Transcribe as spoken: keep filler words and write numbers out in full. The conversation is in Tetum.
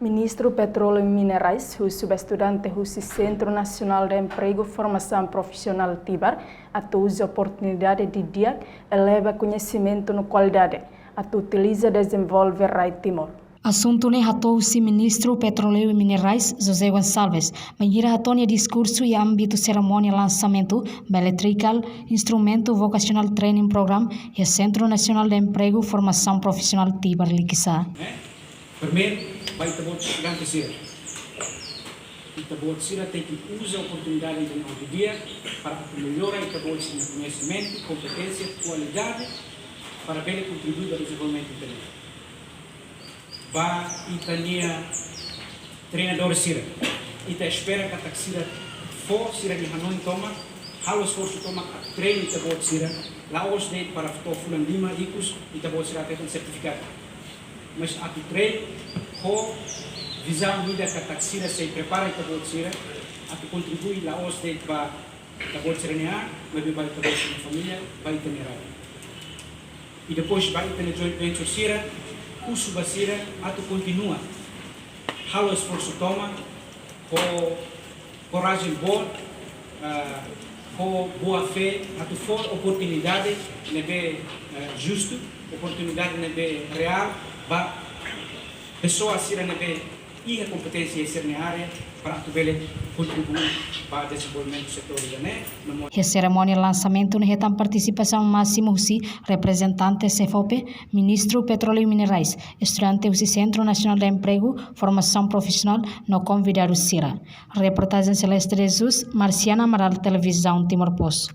Ministru Petróleu i Minerais husu ba estudante husi Centro Nacional de Emprego Formação Profissional Tibar atu uza oportunidade didi'ak, eleva koñesimentu no kualidade, atu utiliza dezenvolve rai Timor. Asuntu ne'e hato'o husi Ministru Petróleu i Minerais, José Gonçalves, bainhira hato'o nia diskursu iha ámbitu serimónia lansamentu ba Electrical Instrumentu Vocational Training Program iha Centro Nacional de Emprego Formação Profissional Tibar Likisá. Primeiru, ba ita-boot estudante sira. Ita-boot sira tenke uza oportunidade ida-ne'e ho di'ak para atu mellora ita-boot sira-nia koñesimentu, kompeténsia, kualidade, para bele kontribui ba dezenvolvimentu ita-nia. Ba ita-nia treinadór sira, ita espera katak sira fó sira-nia hanoin tomak, halo esforsu tomak atu treinu ita-boot sira, la'ós de'it para to'o fulan lima ikus ita-boot sira atu hetan sertifikadu. Mas atu treinu ho vizaun ida katak sira sei prepara ita-boot sira atu kontribui la'ós de'it ba ita-boot sira-nia an, maibé ba ita-boot sira-nia família, ba ita-nia rai. I depois ba ita-nia joint venture sira, husu ba sira atu kontinua halo esforsu tomak, ho korajen boot, ah, ho boa fé, atu fó oportunidade ne'ebé, eh, justu, oportunidade ne'ebé reál ba pesoa sira ne'ebé iha kompeténsia iha sira-nia área para atu bele kontribui ba dezenvolvimentu setór ida-ne'e. No mo- Iha serimónia lansamentu ne'e hetan partisipasaun másimu husi reprezentante SEFOPE, Ministru Petróleu i Minerais, estudante husi Centro Nacional de Emprego Formação Profissional no konvidadu sira. Reportajen Celeste de Jesus, Marciana Amaral, Televizaun Timor Post.